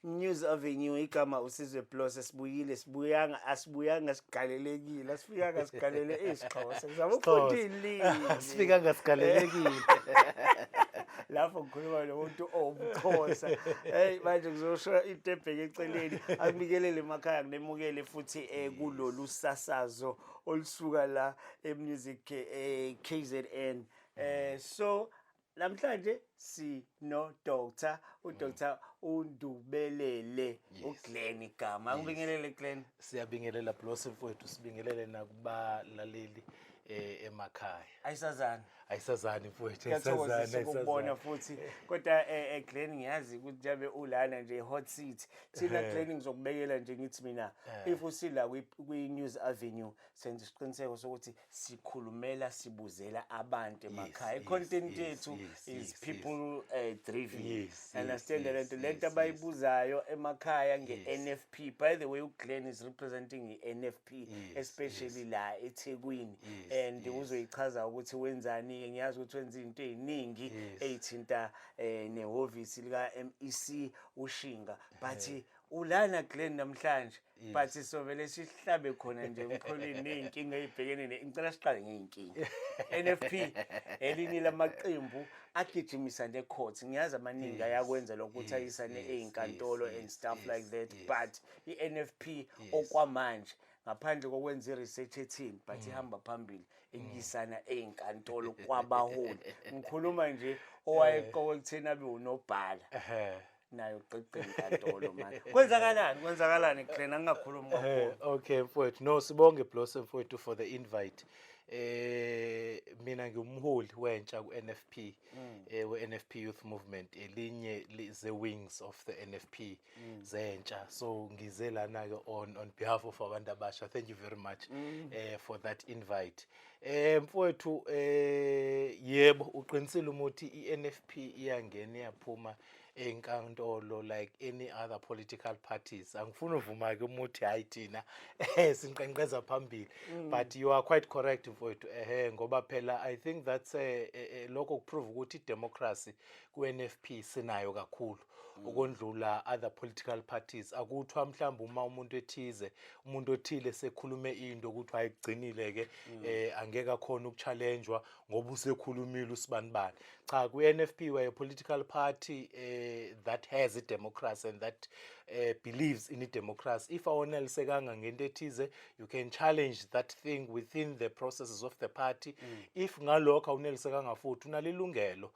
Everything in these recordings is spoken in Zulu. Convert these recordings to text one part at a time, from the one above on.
News Avenue. Igama uSizwe Plus. Sibuyile, sibuyanga, asibuyanga sigalelekile, asifikanga sigalele isiXhosa. Ngizama ukufunda ilimi. Sifikanga sigalelekile. Lapho ngikhuluma nomuntu owumXhosa. Hey, manje ngizosho into ebheke eceleni. Akubikelele emakhaya, nginemukele futhi kulolu sasazo olusuka la eMusic KZN. So namhlanje sino Dr. uDr uNdubelele uGlenn igama. Angibingelele, Glenn. Siyabingelela, Blossom mfowethu, sibingelele nakubalaleli emakhaya. Ayisazana. Ayisazani, mfowethu. Kuyathokozisa Ayisazani. ukukubona Ayisazani. futhi. Kodwa Glenn, ngiyazi ukuthi njabe ulana nje hot seat. Thina, Glenn, ngizokubekela nje ngithi mina if usila kwi News Avenue, senza isiqiniseko sokuthi sikhulumela, sibuzela abantu emakhaya. I-content yethu is people driven. Understand lento abayibuzayo emakhaya nge-NFP. By the way, uGlenn is representing i-NFP, especially la eThekwini, and uzoyichaza ukuthi wenzani. Ngiyazi ukuthi wenza izinto eziningi ey'thinta nehhovisi lika MEC uShinga, but ulana, Glenn, namhlanje, but sovele sihlabe khona nje emxholweni ney'nkinga ey'bhekene ngicela siqale ngey'nkinga. NFP elinye lamaqembu agijimisa ne-court. Ngiyazi amaningi ayakwenza lokho ukuthi ayisane ey'nkantolo and stuff like that, but i-NFP okwamanje, ngaphandle kokwenza i-research ethini, but ihamba phambili ekuyisana ey'nkantolo kwabaholi. Ngikhuluma nje owayeqokwe ekutheni abe unobhala nayo qiqe inkantolo manje. Kwenzakalani, kwenzakalani, Glenn? Angingakhulumi kakhulu. Okay mfowethu, no, sibonge, Blossom mfowethu, for the invite. Mina ngumholi wentsha ku-NFP, we-NFP Youth Movement, elinye ze wings of the NFP zentsha. So ngize lana ke on behalf of abantu abasha. Thank you very much for that invite. Mfowethu, yebo, uqinisile umuthi i-NFP iyangena iyaphuma enkantolo like any other political parties. Angifuni uvuma ke umuthi hayi, thina sinqenqeza phambili, but you are quite correct, mfowethu, ehe, ngoba phela I think that's lokho kuprove ukuthi i-democracy ku-NFP sinayo kakhulu ukondlula other political parties. Akuthiwa mhlawumbe uma umuntu ethize, umuntu othile sekhulume into, ukuthi hayigcinile ke, angeke akhona ukuchallengewa ngoba usekhulumile usibanibani. Cha, ku-NFP we are a political party that has a democracy and that believes in democracy. If awonelisekanga ngento ethize, you can challenge that thing within the processes of the party. If ngalokho awunelisekanga futhi, unalo ilungelo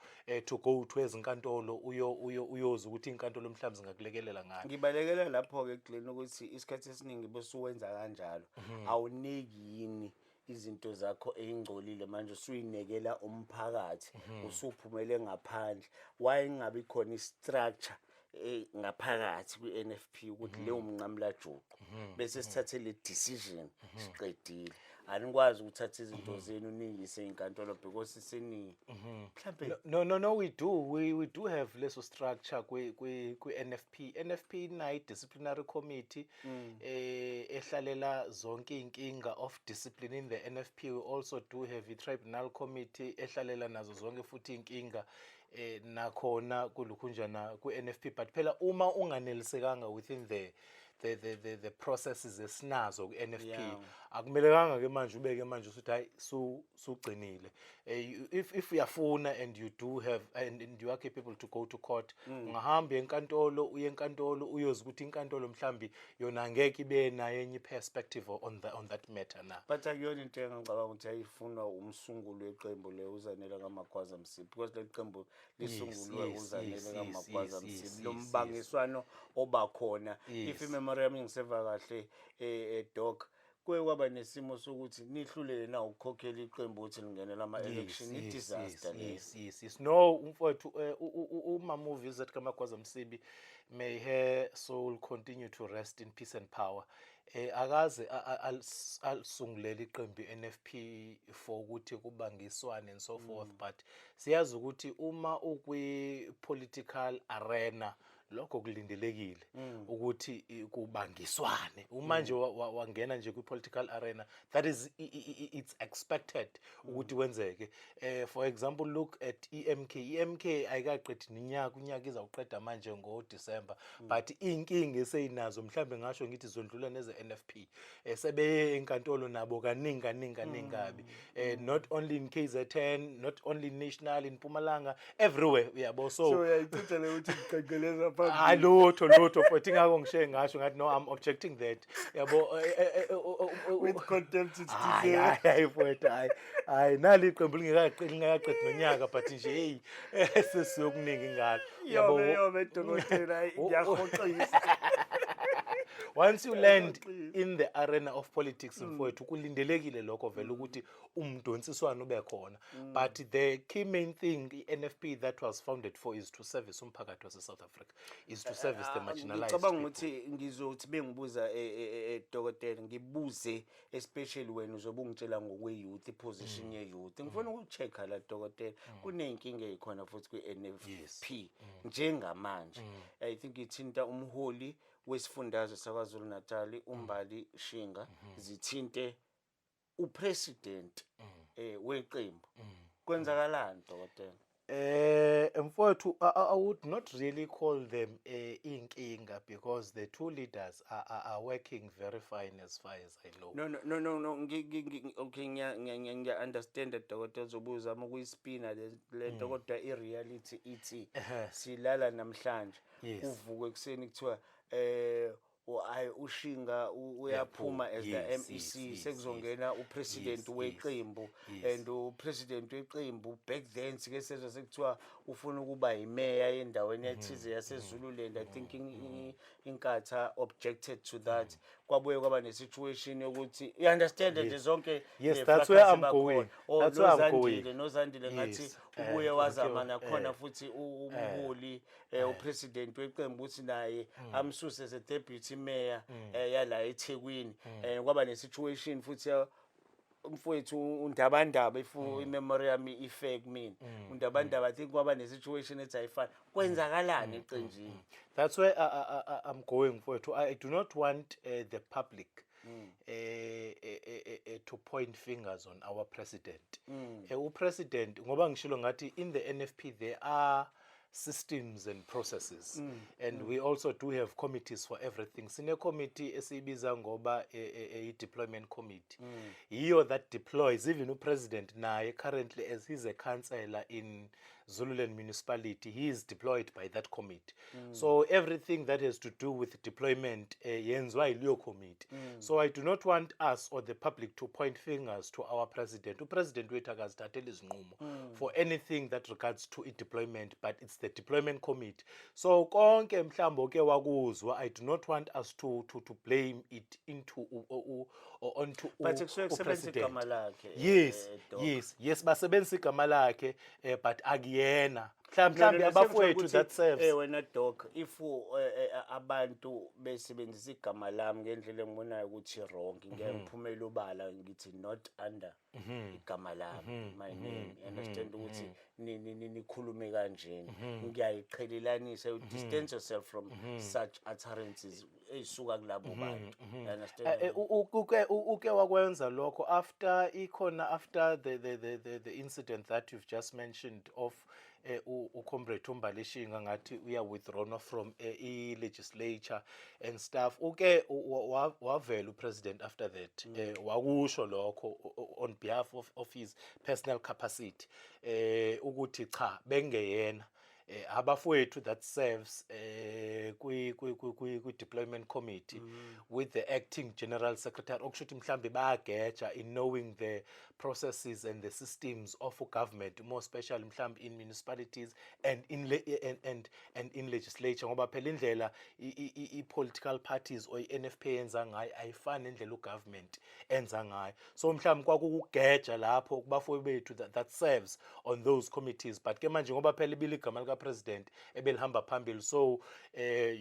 to go to ezinkantolo, uyo uyo uyoza ukuthi inkantolo mhlawumbe zingakulekelela ngani. Ngibalekela lapho-ke, Glenn, ukuthi isikhathi esiningi besuwenza kanjalo, awuniki yini izinto zakho ey'ngcolile manje usuyinekela umphakathi, usuphumele ngaphandle? Why ingabi khona i-structure ngaphakathi kwi-NFP ukuthi leyo mnqamulajuqu bese sithathe le decision, siqedile, anikwazi ukuthatha izinto zenu niyise ey'nkantolo because seni mhlampe? No, we do. We do have leso structure kwi NFP. NFP inayo disciplinary committee ehlalela zonke inkinga of discipline in the NFP. We also do have a tribunal committee ehlalela nazo zonke futhi inkinga nakhona kulukhunjana ku NFP. But phela uma unganelisekanga within the processes esinazo ku-NFP, akumelekanga ke manje ubeke manje usuthi hayi, sugcinile. If uyafuna and you do have and you are capable to go to court, ungahamba enkantolo, uye enkantolo, uyoza ukuthi inkantolo mhlambi yona angeke ibe nayo enye perspective on that matter na. But akuyona into engicabanga ukuthi ayifunwa umsunguli weqembu le, uZanele kaMagwaza Msibi, because leli qembu lisungulwe uZanele kaMagwaza Msibi. Lo mbangiswano oba khona, if imemory yami ngiseva kahle, doc, kuye kwaba nesimo sokuthi nihluleke na ukukhokhela iqembu ukuthi lingenela ama-election, i-disaster leyo. Yes. No, umfowethu, uMama uVZ kaMagwaza Msibi, may her soul continue to rest in peace and power. Akaze alisungulela iqembu iNFP for ukuthi kubangiswane and so forth, but siyazi ukuthi uma ukwi political arena Lokho kulindelekile ukuthi kubangiswane. Uma nje wangena nje kwi-political arena, that is it's expected ukuthi kwenzeke. For example, look at EMK. EMK ayikaqedi ninyaka, unyaka izawuqeda manje ngoDecember, but iy'nkinga eseyinazo, mhlambe ngasho ngithi zondlula neze-NFP. Sebeye enkantolo nabo kaningi kaningi kaningi kabi, not only in KZN, not only national, in Mpumalanga, everywhere, uyabo? So So uyayichitha le ukuthi ngiqeqeleza hayi, phambili. Lutho, lutho futhi. Ingakho ngishiye ngasho ngathi, no, I'm objecting that, yabo. With contempt it's Hayi, hayi, hayi mfowethu, hayi, hayi, nali iqembu lingekaqedi nonyaka, but nje hey, sesiyokuningi ngalo. Yobe yobe, dokotela, hayi, ngiyahoxisa. Once you land Ngiyahoxisa. in the arena of politics, mfowethu, kulindelekile lokho vele ukuthi umdonsiswano ube khona. But the key main thing i-NFP that was founded for is to service umphakathi wase-South Africa, is to service the marginalized Ngicabanga people. Ukuthi ngizothi bengibuza, dokotela, ngibuze especially wena uzobe ungitshela ngokwe-youth, i-position ye-youth. Ngifuna ukucheck-a la, dokotela, kuney'nkinga ey'khona futhi kwi-NFP njengamanje. I think ithinta umholi wesifundazwe saKwaZulu Natal, uMbali Shinga, zithinte upresident weqembu. Kwenzakalani, dokotela? Mfowethu, I would not really call them inkinga because the two leaders are working very fine as far as I know. No, okay, ngiya understand, dokotela, uzobe uzama ukuyispina le nto, kodwa i-reality ithi silala namhlanje, uvuke ekuseni kuthiwa hayi, uShinga uyaphuma as the MEC, sekuzongena upresident weqembu, and upresident weqembu back then sike sezwa sekuthiwa ufuna ukuba yimeya yendaweni ethize yaseZululand. I think iNkatha objected to that. Kwabuye kwaba ne-situation yokuthi, you understand nje, zonke Yes, le that's where fracas I'm ebakhona. going. Oh, That's where I'm going. noZandile ngathi ubuye wazama nakhona futhi umholi, upresident weqembu, ukuthi naye amsuse as a deputy mayor yala eThekwini. Kwaba ne-situation futhi umfowethu uNdabandaba, if imemory yami ife kumina, uNdabandaba, I think kwaba ne-situation ethi ayifani. Kwenzakalani eqenjini? That's where I'm going for it. I do not want the public to point fingers on our president. Upresident, ngoba ngishilo ngathi in the NFP there are systems and processes, and we also do have committees for everything. Sine committee esiyibiza ngoba i-deployment committee, yiyo that deploys even upresident naye. Currently, as he's a councillor in Zululand Municipality, he is deployed by that committee. So everything that has to do with deployment yenziwa yileyo committee. So I do not want us or the public to point fingers to our president. Upresident wethu akazithatheli izinqumo for anything that regards to i-deployment, but it's the deployment committee. So konke mhlawumbe ke wakuzwa, I do not want us to blame it into onto But kusuke kusebenzisa upresident. Igama lakhe, Yes. Doc. Yes, basebenzisa igama lakhe, but akuyena. Mhlawumbe abafowethu that serves. Wena doc, if abantu besebenzisa igama lami ngendlela engibonayo ukuthi wrong, ngeke ngiphumele ubala ngithi not under igama lami, my name, you understand, ukuthi nikhulume kanjeni, ngiyayiqhelelanisa. You distance yourself from such utterances ey'suka kulabo bantu, you understand? Uke wakwenza lokho after ikhona, after the incident that you've just mentioned of uComrade uMbali Shinga, ngathi uya withdrawn from i-legislature and stuff. Uke wavela upresident after that, wakusho lokho on behalf of his personal capacity, ukuthi cha, bengeyena, abafowethu that serves kwi deployment committee with the acting general secretary, okusho ukuthi mhlambe bayageja in knowing the processes and the systems of government, more especially mhlambe in municipalities and in le and in legislature, ngoba phela indlela i political parties or i-NFP yenza ngayo ayifani nendlela ugovernment enza ngayo. So mhlawumbe kwakukugeja lapho kubafowethu bethu that serves on those committees. But ke manje, ngoba phela ibili igama lika president ebelihamba phambili, so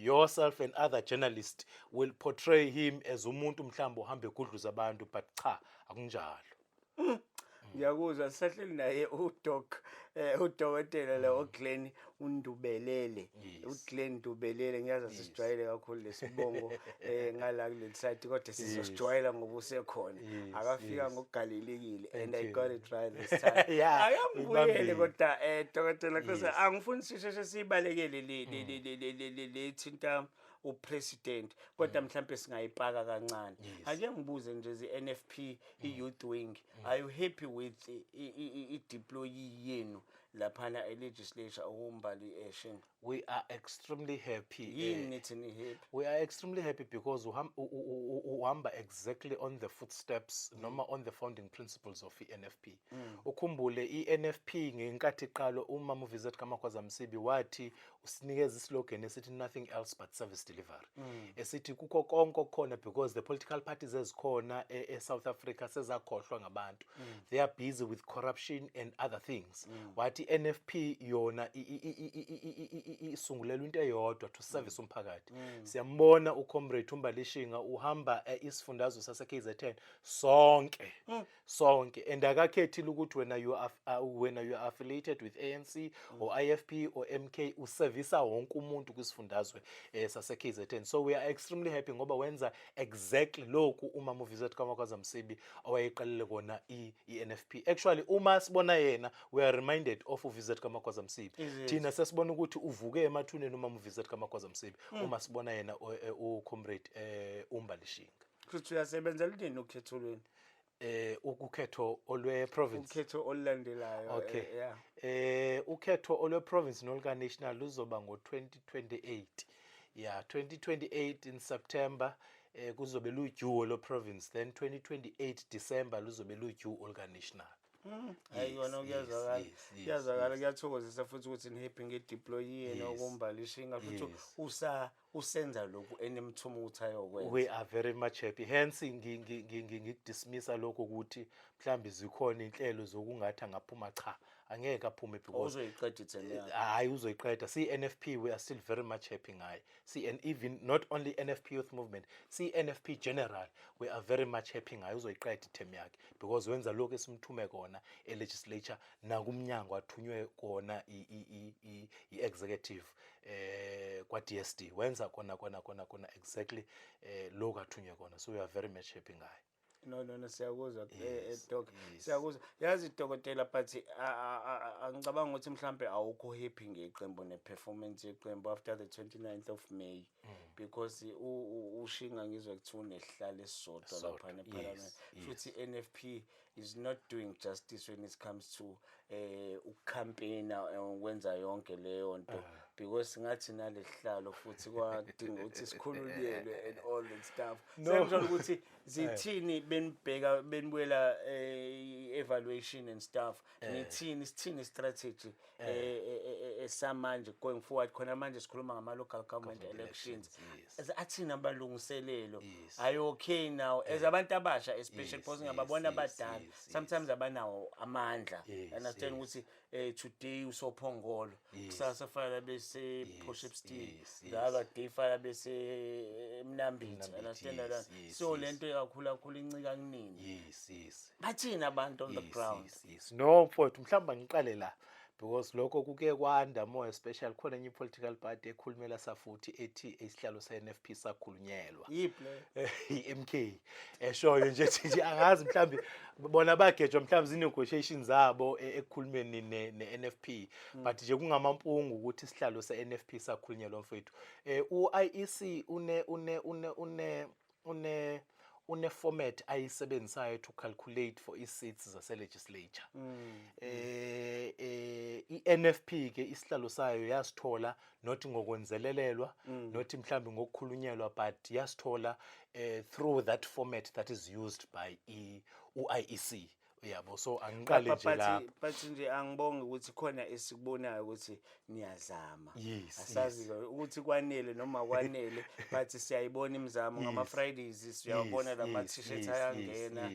yourself and other journalists will portray him as umuntu mhlawumbe ohamba egudluza abantu, but cha, akunjalo. Ngiyakuzwa. Sisahleli naye udoc, udokotela la, uGlenn uNdubelele. UGlenn Ndubelele, ngiyazi sisijwayele kakhulu lesibongo ngala kuleli site, kodwa sizosijwayela ngoba usekhona. Akafika ngokugalelekile and Thank I you. got it right this time. Yeah, Akangibuyele uyibambile. kodwa, dokotela, because angifuni sisheshe siyibalekele le thinta upresident, kodwa mhlambe singayipaka kancane. Ake ngibuze nje, zi-NFP i-youth wing, are you happy with i-deploy yenu laphana e-legislature, okuMbali Shinga? We are extremely happy. Yini nithi ni-happy? We are extremely happy because uhamba exactly on the footsteps noma on the founding principles of i-NFP. Ukhumbule i-NFP ngenkathi iqalwa, umama uViset kaMagwaza Msibi wathi usinikeza islogan esithi "Nothing else but service delivery." Esithi kukho konke okukhona, because the political parties ezikhona e-South Africa sezakhohlwa ngabantu. They are busy with corruption and other things. Wathi i-NFP yona isungulelwa into eyodwa, to service umphakathi. Siyambona uComrade uMbali Shinga uhamba isifundazwe sase KZN sonke sonke, and akakhethile ukuthi wena you are affiliated with ANC or IFP or MK, usevisa wonke umuntu kwisifundazwe sase KZN. So we are extremely happy ngoba wenza exactly lokhu umama uViset kaMagwaza Msibi owayeqalele kona i-NFP. Actually, uma sibona yena, we are reminded of uViset kaMagwaza Msibi. Is it? Thina sesibona ukuthi uvuke emathuneni umama uViset kaMagwaza Msibi uma sibona yena uComrade uMbali Shinga. Futhi uyasebenza linini ukhetho lweni? Ukukhetho olwe province? Ukhetho olulandelayo. Okay. Yeah. Ukhetho olwe province noluka national luzoba ngo-2028, yeah, 2028 in September kuzobe lu-due lo province, then 2028 December luzobe lu-due oluka national. Hayi kona, kuyazwakala. Kuyazwakala, kuyathokozisa futhi ukuthi ni-happy ngedeploy yenu okuMbali Shinga, futhi usa usenza lokhu enemthumo ukuthi ayokwenza. We are very much happy, hence ngikudismissa lokho ukuthi mhlawumbe zikhona inhlelo zokungathi angaphuma. Cha, angeke aphume because Uzoyiqeda ithemu yakhe. Hayi, uzoyiqeda. Si-NFP, we are still very much happy ngaye. See, and even not only NFP youth movement, si-NFP general, we are very much happy ngaye. Uzoyiqeda ithemu yakhe because wenza lokhu esimthume kona e-legislature nakumnyango athunywe kona i-executive kwa-DSD. Wenza kona kona kona kona exactly lokhu athunywe kona, so we are very much happy ngaye. No, siyakuzwa, doc. Siyakuzwa, yazi dokotela, but angicabanga ukuthi mhlambe awukho happy ngeqembu ne-performance yeqembu after the 29th of May, because uShinga ngizwe kuthiwa unesihlalo esisodwa Esisodwa, laphana eParliament. Futhi NFP is not doing justice when it comes to ukucampaigna, ukwenza yonke leyo nto, because ngathi nalesihlalo futhi kwadinga ukuthi sikhulunyelwe and all that stuff. No. Sengijwayele ukuthi zithini benibheka benibuyela evaluation and stuff, nithini, sithini strategy esamanje going forward? Khona manje sikhuluma ngama local government Government elections. Elections, yes. Athini abalungiselelo? Yes. Are you okay now as abantu abasha, especially because ngiyababona abadala sometimes abanawo amandla? Understand ukuthi today usoPhongolo, kusasa fanele bese Potchefstroom, the other day fanele bese eMnambithi. Mnambithi, Understand that? So lento kakhulu kakhulu incika kunini. Bathini abantu on the ground? Yes. No mfowethu, mhlawumbe ngiqale la because lokho kuke kwanda more especially khona enye political party ekhulumela safuthi ethi isihlalo se-NFP sakhulunyelwa. Yiphi le? I-MK eshoyo nje ethi nje angazi, mhlambi bona bagejwa mhlawumbe zi-negotiations zabo ekukhulumeni ne-NFP, but nje kungamampungu ukuthi isihlalo se-NFP sakhulunyelwa, mfowethu. U-IEC une format ayisebenzisayo to calculate for i-seats zase-legislature. I-NFP ke isihlalo sayo yasithola not ngokwenzelelelwa, not mhlambi ngokukhulunyelwa, but yasithola through that format that is used by u-IEC, yabo. So angiqale nje lapho. But nje angibonge ukuthi khona esikubonayo ukuthi niyazama. Asazi ke ukuthi kwanele noma kwanele, but siyayibona imizamo ngama Fridays, siyawabona lama t-shirt ayangena.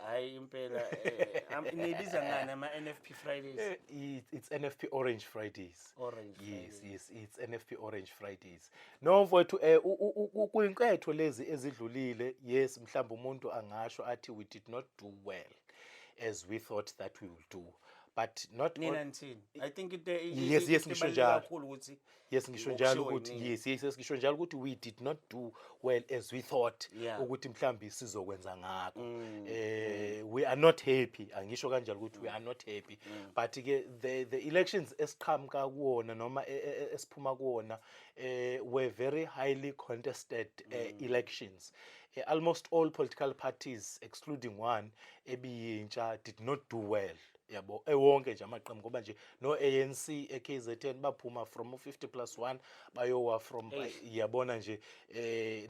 Hayi impela, nibiza ngani ama NFP Fridays? It's NFP Orange Fridays. Orange Yes. Fridays. Yes, it's NFP Orange Fridays. No mfowethu, kwinketho lezi ezidlulile, yes, mhlawumbe umuntu angasho athi we did not do well. as we thought that we will do, but not Nina nithini? I think into Yes, into ngisho ebaluleke njalo. kakhulu ukuthi Yes, ngisho njalo okushiwo ukuthi yinina. Yes, ngisho njalo ukuthi we did not do well as we thought ukuthi mhlambi sizokwenza ngakho. We are not happy, angisho kanjalo ukuthi we are not happy, but ke the elections esiqhamuka kuwona noma esiphuma kuwona were very highly contested elections. Almost all political parties, excluding one ebiyintsha, did not do well, yabo, ewonke nje amaqembu, ngoba nje no ANC eKZN baphuma from 50 plus 1 bayowa from, yabona nje,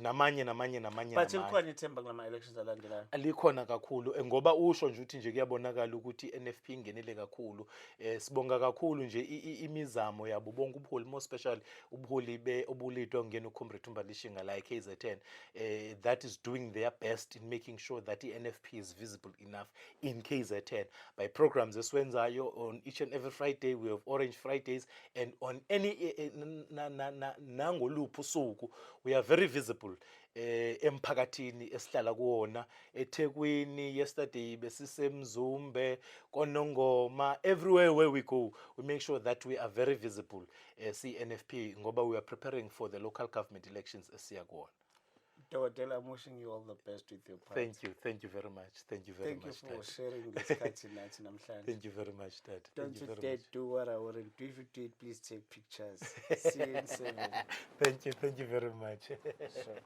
namanye namanye namanye But namanye. Likhona ithemba kulama elections alandelayo? Likhona kakhulu, ngoba usho nje ukuthi nje kuyabonakala ukuthi i-NFP ingenele kakhulu. Sibonga kakhulu nje imizamo yabo bonke ubuholi, more especially ubuholi be obulidwa ngena uComrade Mbalishinga la eKZN, that is doing their best in making sure that i-NFP is visible enough in KZN by programs esiwenzayo on each and every Friday. We have Orange Fridays, and on any nangoluphi usuku we are very visible emphakathini esihlala kuwona eThekwini. Yesterday besisemzumbe, koNongoma. Everywhere where we go, we make sure that we are very visible, CNFP, ngoba we are preparing for the local government elections esiya kuwona. Dokotela, I'm wishing you all the best with your party. Thank you, thank you very much, thank you very Thank you much, for Dad. Sharing ngesikhathi nathi namhlanje. Thank you very much, Dad. Don't Thank you you very dare much. Do what I wouldn't do. If you do it, please take pictures. See you in 7. Thank you, thank you very much. Sure.